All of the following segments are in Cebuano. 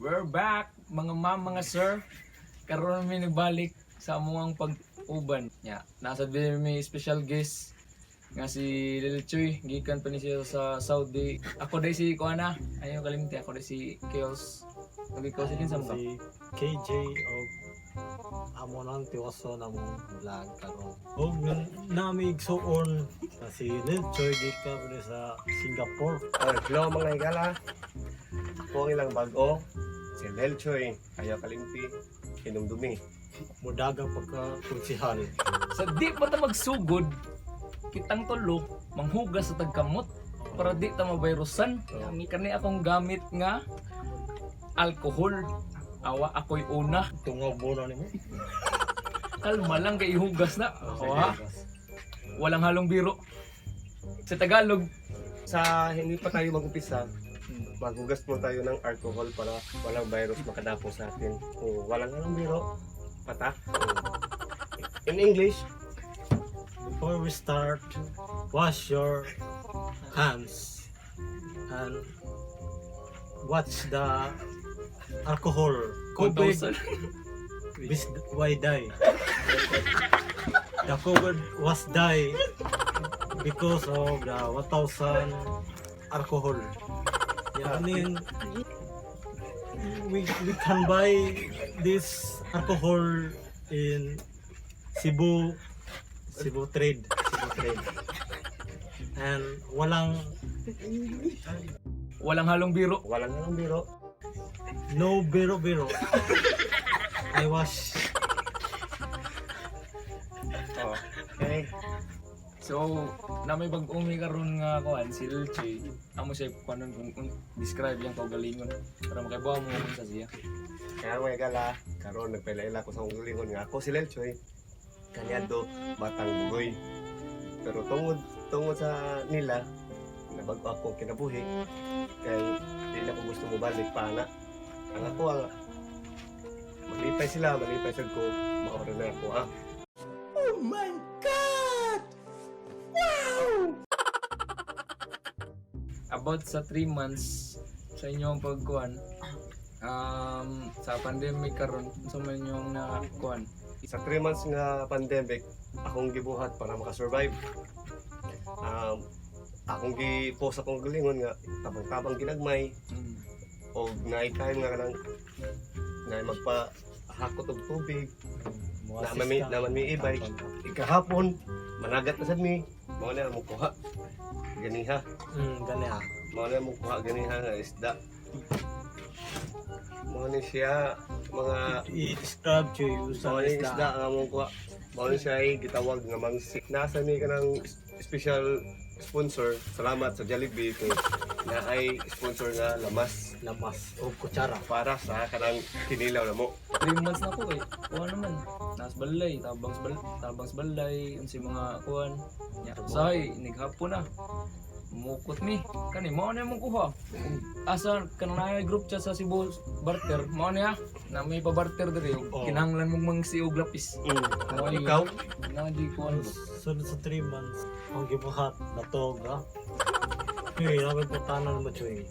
We're back, mga ma'am, mga sir. Karon mi nagbalik sa among pag-uban. Ya, nasa din mi special guest nga si Lil Chuy, gikan pa ni siya sa Saudi. Ako day si Kuana, ayaw kalimti, ako day si Chaos. Ug ikaw si kinsa mo ka? Si KJ og amo nang tiwaso na mong vlog karon. Og nami igsuon na si Lil Choy gikan pa ni sa Singapore. Oh, hello, mga higala. Ako ang ilang bag-o, si Lel Choy, ayaw kalimti, hinumdumi. Mudaga pagka konsihal. Sa di pa ta magsugod, kitang tulo, manghugas sa tagkamot para di ta mabayrusan. Kani akong gamit nga alcohol. Awa ako'y una. Tungaw mo na nimo. Kalma lang kay ihugas na. Ako ha. Walang halong biro. Sa Tagalog, Sa hindi pa tayo mag-umpisa, maghugas po tayo ng alcohol para walang virus makadapo sa atin. Oh, walang anong biro, pata. Oh. In English, Before we start, wash your hands and watch the alcohol. COVID 1,000. Bis why die? The COVID was die because of the 1000 alcohol. Yeah, I mean, we can buy this alcohol in Cebu, Cebu Trade, Cebu Trade. And walang Walang halong biro. Walang anong biro. No biro biro. I was Oh. Okay. So, na may bag-ong mi karon nga kuan si Lil Che. Amo siya kuanon kung describe yang kaugalingon para makaibaw mo kung sa siya. Kaya, mga higala, karon nagpailaila ko sa akong galingon nga ako si Lel Choy. Kaniadto batang bugoy. Pero tungod tungod sa nila, nabago akong kinabuhi kay di na ko gusto mo balik pa na. Ang ako ang malipay sila, malipay sad ko, maora na ako ah. Oh my God! Wow! About sa 3 months sa inyong pagkuan sa pandemic karon, unsa man inyong nakuan? Sa 3 months nga pandemic, akong gibuhat para makasurvive. Akong gi-post akong galingon nga tabang-tabang ginagmay o naay time nga kanang naay magpa hakot og tubig naman mi e-bike ikahapon managat na sad mi, mao na mo kuha ganiha. Gani ah. Mao na mo kuha ganiha nga isda, mao ni siya mga I-describe to you sa mao ni isda. Isda nga mo kuha, mao ni siya ay gitawag nga mangsi. Nasa mi kanang special sponsor. Salamat sa Jollibee kay naay sponsor nga lamas. Lamas o kutsara. Para sa kanang kinilaw na mo. 3 months na ko eh. Kuan naman. Nas balay, tabang sa balay, unsay mga kuan. Nya, usahay nighapon na. Mukot mi. Kani mao na imong kuha. Asa kanang naay group chat sa Cebu Barter, mao niya na may pa-barter diri ug Oo. kinahanglan mong mangsi og lapis. Mao Ikaw? Na di kuan ba. Sunod sa 3 months, ang gibuhat, natog ha. Chuy, namin putanan mo, Chuy.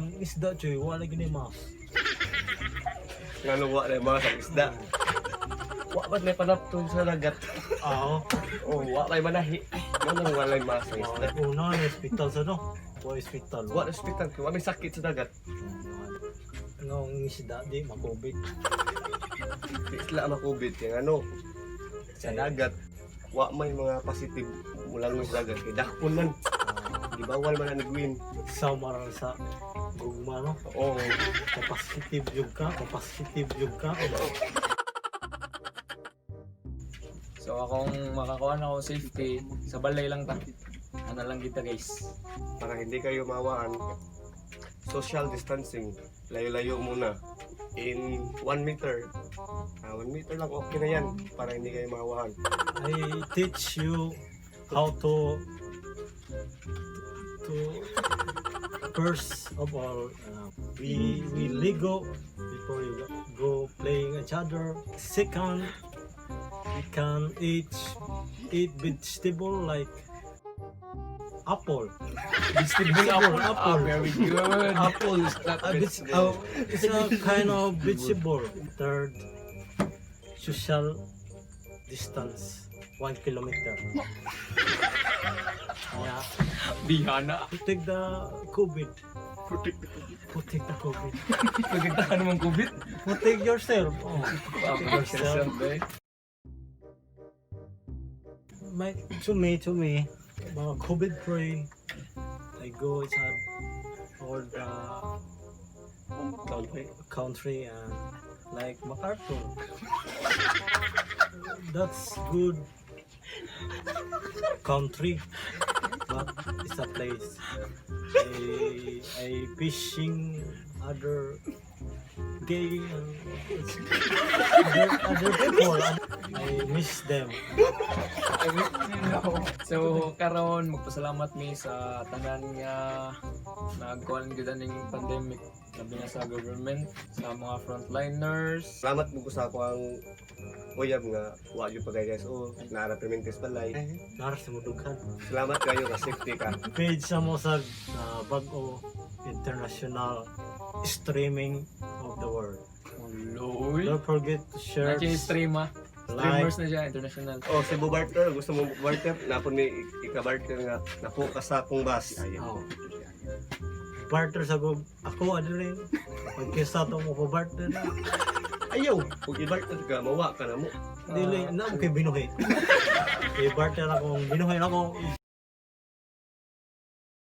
Ang isda, Chuy, wala gini mas. Ngano wa na mga sa isda? Wa ba't may panapton sa dagat? Oo. Oh, wa may manahi. Ngano walay mga sa isda? Una, na hospital sa no. Wa hospital. Wa na hospital kay wa may sakit sa dagat. Ano ang isda, di makubit. Di sila makubit kay ano sa dagat wa may mga positive mulang sa dagat kay dakpon man. Gibawal man ang nagwin. Sa maral sa gugma no. Oo. Kapasitive yung ka, kapasitive yung ka. So akong makakuha na ako safety sa balay lang ta. Ano lang kita, guys. Para hindi kayo mawaan, social distancing, layo-layo muna. In 1 meter. Ah, 1 meter lang okay na yan para hindi kayo mawaan. I teach you how to first of all, we Lego before you go playing each other. Second, we can eat vegetable like Apple. Vegetable apple. Apple. Ah, very good. Apple is not vegetable. It's a kind of vegetable. Third, social distance, 1 kilometer. Yeah. Bihana. Protect the COVID. Protect the COVID. Pagkita ka naman COVID. Protect yourself. Oh. Ah, Protect yourself. yourself, eh. To me, mga COVID free, I go inside all the Country. Country and like MacArthur. That's good country, but it's a place. I fishing other gay and other people. I miss them. So karon magpasalamat mi sa tanan nga nagkuan gyud aning pandemic, labi na sa government, sa mga frontliners. Salamat mo ko sa ako ang uyab nga wa gyud pa guys o naara permintes balay. Nara sa mudughan. Salamat kayo nga safety ka. Page sa mo sa bag-o international streaming of the world. Uloy. Don't forget to share, Na siya stream ah. like, Streamers na siya international. Oh, Cebu barter, gusto mo barter? Napon ni ika-barter nga napo ka sa akong bus. Oh. Barter sa gog ako ano rin. Pagkisa to mo ko barter na. Ayaw, kung i-barter ka, mawa ka na mo. Dili na mo kay binuhi. I barter ako, binuhi ako.